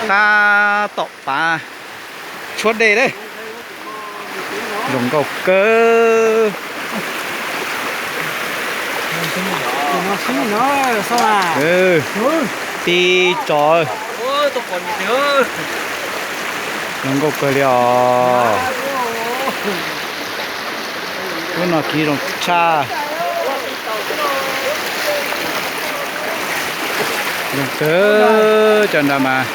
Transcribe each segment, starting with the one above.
Tab tom pav tshuab dej lawm. Zoo nkauj kawg. Tib tso. Zoo nkauj kawg li os. Lub no kiv zoo tshaj. Zoo kawg, cov nrad mas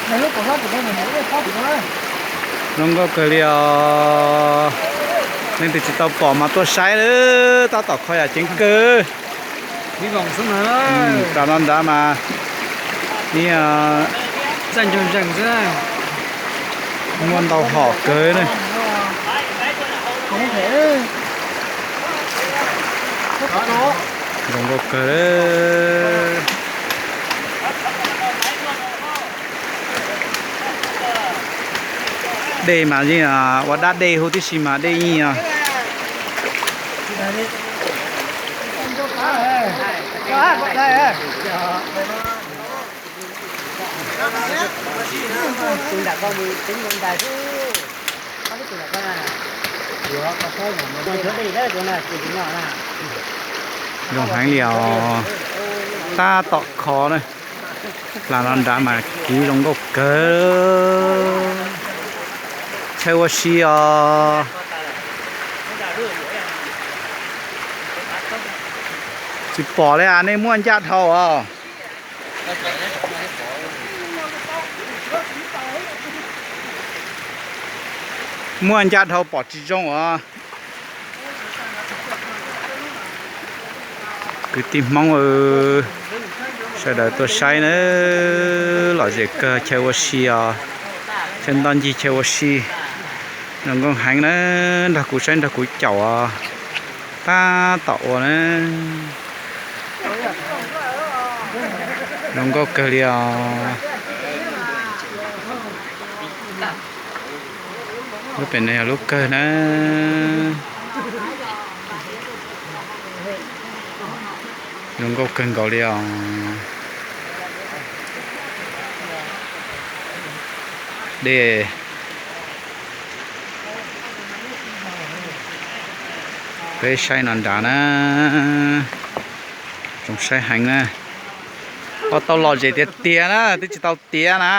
zoo nkauj kawg li os. Leej twg tsis tau pom mas tuaj saib lawm, tab tom kho yam ceev kawg. Plas no nrad mas ib muaj ntau hom kawg na. Zoo nkauj kawg. Dej mas yeej ua dab dej huv tib si mas dej yeej zoo heev li os. Tab tom kho na. Plas no nrad mas kiv zoo nkauj kawg. Chaw ua si os. Tsis pom li as, nej muaj ncaj dhau os. Muaj ncaj dhau pom tsis zoo os. Kwv tij Hmoob, sawv daws tuaj saib na, lom zem kawg, chaw ua si os, chaw ntoj ncig chaw ua si. Zoo nkauj heev na, nrog kuv saib nrog kuv caum os. Tab tom ua na. Zoo nkauj kawg li os. Lub pem no yog lub kawg na. Zoo nkauj kawg nkaus li os. Dej. Peb saib no nrad na. Zoo saib heev na. Ua tau lom zem tiag tiag na, twb tsis tau tiav na.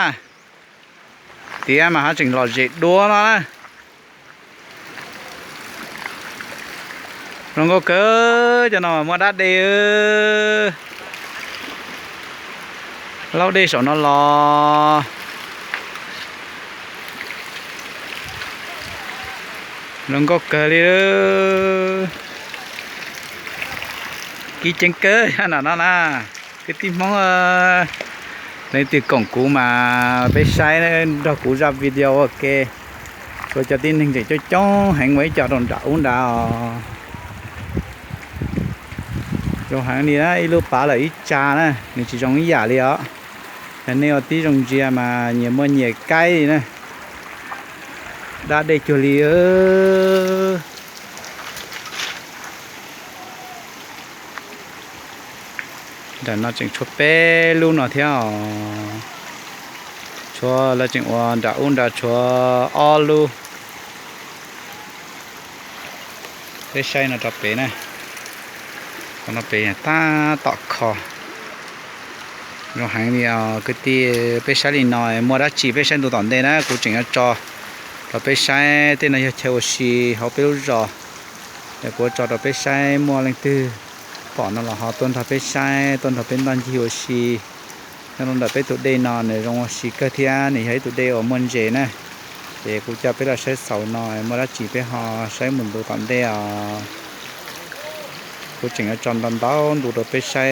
Tiav mas ho tseem lom zem dua no na. Zoo nkauj kawg, cov no muaj dab dej. Laub dej saum no los. Zoo nkauj kawg li. Kiv ceev kawg na no na. Kwv tij Hmoob, leej twg koom kuv mas peb saib nrog kuv zaj video ua ke. Tshuav cov tib neeg tseem coob coob heev ua ib co rau nram ub nrad os. Zoo heev li na, ib lub pav lawm ib tsa na, nws tsis zoo ib yam li os. Yog nej ua tib zoo ntsia mas nyias muaj nyias kaib li na. Dab dej cuag li. Nram no tseem tshuav peb lub no thiab os. Tshuav lawv tseem ua nram ub nrad tshuav ob lub. Peb saib no rau pem na. Qhov no pem tab tom kho. Zoo heev li os kwv tij, peb saib li no muaj dab tsi peb saib ntu tom ntej na, kuv tseem yuav tso rau peb saib. Tej no yog chaw ua si hauv peb lub zos. Ces kuv tso rau peb saib, muaj leej twg pom no los ho tuaj nrog peb saib, tuaj nrog peb ntoj ncig ua si. Nyob rau ntawm peb tus dej no nws zoo ua si kawg thiab nws yog ib tug dej uas muaj ntses na. Ces kuv coj peb los saib xaus no, muaj dab tsi peb ho saib mus ntu tom ntej os. Kuv tseem yuav tso ntau ntau ntu rau peb saib.